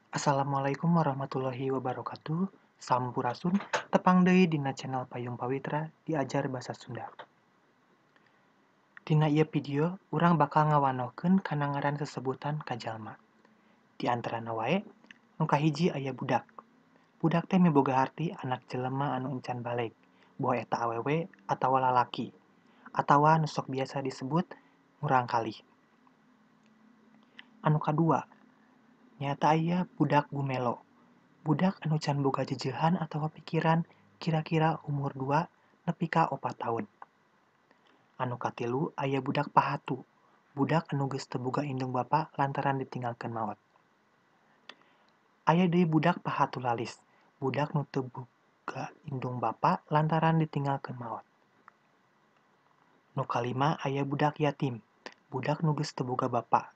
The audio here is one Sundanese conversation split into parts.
Assalamualaikum warahmatullahi wabarakatuh. Sampurasun, tepang deui dina channel Payung Pawitra diajar basa Sunda. Dina ieu video urang bakal ngawanohkeun kana ngaran sesebutan ka jalma. Di antarana wae, nu kahiji aya budak. Budak teh miboga harti anak jelema anu encan baleg, boh eta awewe atawa lalaki, atawa nu sok biasa disebut murangkalih. Anu kadua, nyaeta aya budak gumelo. Budak anu can boga jejeuhan atawa pikiran kira-kira umur 2 nepi ka 4 taun. Anu katilu aya budak pahatu, budak anu geus teu boga indung bapa lantaran ditinggalkeun maot. Aya deui budak pahatu lalis, budak nu teu boga indung bapa lantaran ditinggalkeun maot. Nu kalima aya budak yatim, budak nu geus teu boga bapa.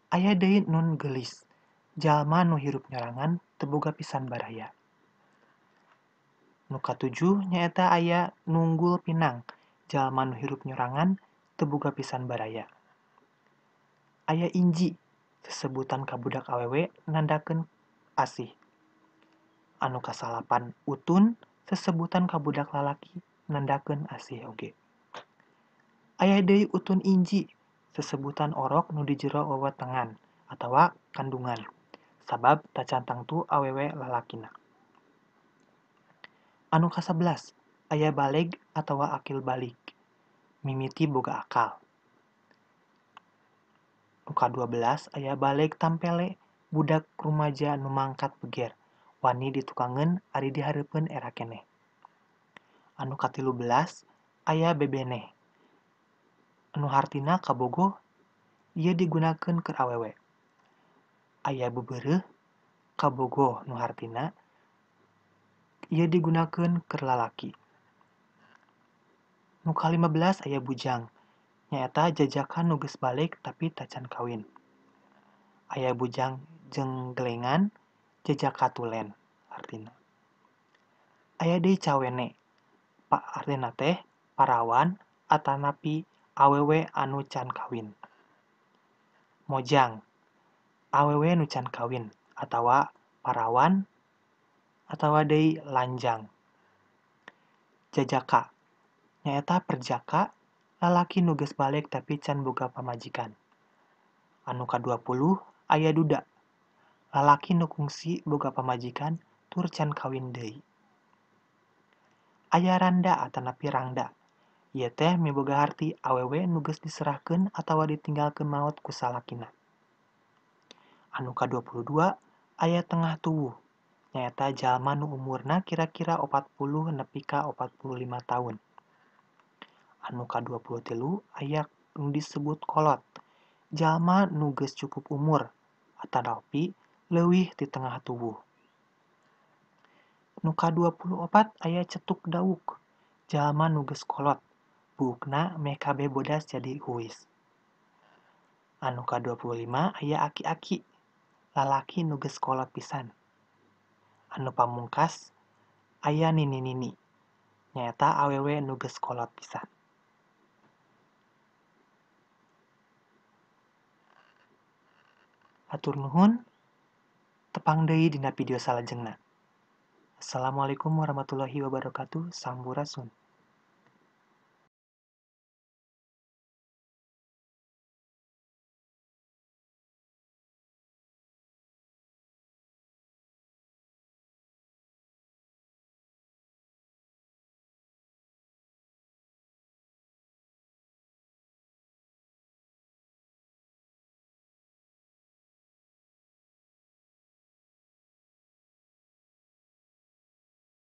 Aya deui nun geulis, jalma nu hirup nyorangan teu boga pisan baraya. Nu katujuh nyaeta aya nunggul pinang, jalma nu hirup nyorangan teu boga pisan baraya. Aya inji, sesebutan ka budak awewe nandakeun asih. Anu kasalapan utun, sesebutan ka budak lalaki nandakeun asih oge. Aya deui utun inji, sesebutan orok nu di jero wewetengan atawa kandungan, sabab tacan tangtu awewe lalakina. Anu kasebelas, aya baleg atawa akil balig, mimiti boga akal. Nu ka-12 aya baleg tampele, budak rumaja nu mangkat beger, wani ditukangeun ari dihareupeun era keneh. Anu ka-13 aya bebeneh, anu hartina kabogoh, ieu digunakeun keur awewe. Aya beubeureuh, kabogoh nu hartina ieu digunakeun keur lalaki. Nu ka-15 aya bujang, nyaeta jajakan nu geus baleg tapi tacan kawin. Aya bujang jengglengan, jajaka tulen hartina. Aya deui cawene, artina teh parawan atanapi awewe anu can kawin. Mojang, awewe nu can kawin atawa parawan atawa deui lanjang. Jajaka, nyaeta perjaka, lalaki nu geus baleg tapi can boga pamajikan. Anu ka-20 aya duda, lalaki nu kungsi boga pamajikan tur can kawin deui. Aya randa atanapi rangda, ieu teh miboga harti awewe nu geus diserahkeun atawa ditinggalkeun maot ku salakina. Anu ka-22 aya tengah tuwuh, nyaeta jalma nu umurna kira-kira 40 nepi ka 45 taun. Anu ka-23 aya nu disebut kolot, jalma nu geus cukup umur atanapi leuwih ti tengah tuwuh. Nu ka-24 aya cetuk dawuk, jalma nu geus kolot, buukna meh kabeh bodas jadi huis. Anu ka-25 aya aki-aki, lalaki nu geus kolot pisan. Anu pamungkas aya nini-nini, nyaeta awewe nu geus kolot pisan. Hatur nuhun, tepang deui dina video salajengna. Assalamualaikum warahmatullahi wabarakatuh. Sampurasun.